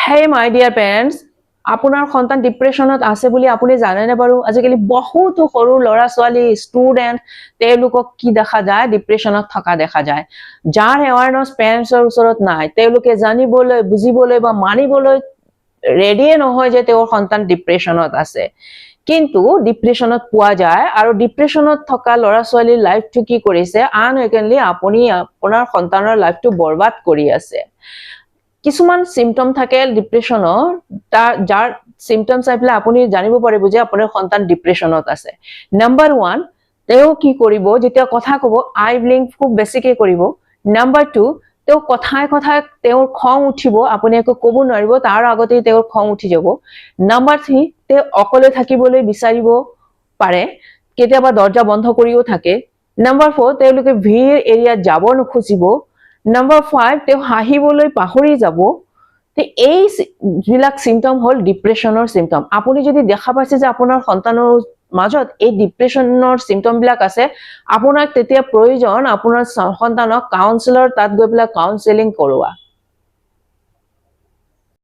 Hey my dear parents, আপোনাৰ সন্তান ডিপ্ৰেশ্যনত আছে বুলি আপুনি জানেনে বাৰু? আজিকালি বহুতো সৰু ল'ৰা ছোৱালী, ষ্টুডেণ্ট, তেওঁলোকক কি দেখা যায়? ডিপ্ৰেশ্যনত থকা দেখা যায়, যাৰ এৱাৰনেছ পেৰেণ্টছৰ ওচৰত নাই। তেওঁলোকে জানিবলৈ, বুজিবলৈ বা মানিবলৈ ৰেডিয়ে নহয় যে তেওঁৰ সন্তান ডিপ্ৰেশ্যনত আছে। কিন্তু ডিপ্ৰেশ্যনত পোৱা যায় আৰু ডিপ্ৰেশ্যনত থকা ল'ৰা ছোৱালীৰ লাইফটো কি কৰিছে? আনএকেনলি আপুনি আপোনাৰ সন্তানৰ লাইফটো বৰবাদ কৰি আছে। কিছুমান চিমটম থাকে ডিপ্ৰেশ্যনৰ, তাৰ যাৰ চিমটম চাই পেলাই আপুনি জানিব পাৰিব যে আপোনাৰ সন্তান ডিপ্ৰেশ্যনত আছে। নাম্বাৰ 1, তেওঁ কি কৰিব? যেতিয়া কথা ক'ব, আই ব্লিংক খুব বেছিকে কৰিব। নাম্বাৰ 2, তেওঁ কথাই কথাই তেওঁৰ খং উঠিব। আপুনি একো ক'ব নোৱাৰিব, তাৰ আগতেই তেওঁৰ খং উঠি যাব। নাম্বাৰ 3, তেওঁ অকলে থাকিবলৈ বিচাৰিব পাৰে, কেতিয়াবা দৰ্জা বন্ধ কৰিও থাকে। নাম্বাৰ 4, তেওঁলোকে ভিৰ এৰিয়াত যাব নুখুজিব। নাম্বাৰ 5, তেওঁ হাঁহিবলৈ পাহৰি যাব। এই যিবিলাক চিমটম হ'ল ডিপ্ৰেশ্যনৰ চিমটম। আপুনি যদি দেখা পাইছে যে আপোনাৰ সন্তানৰ মাজত এই ডিপ্ৰেশ্যনৰ চিমটম বিলাক আছে, আপোনাক তেতিয়া প্ৰয়োজন আপোনাৰ সন্তানক কাউন্সিলৰ তাত গৈ পেলাই কাউন্সিলিং কৰোৱা।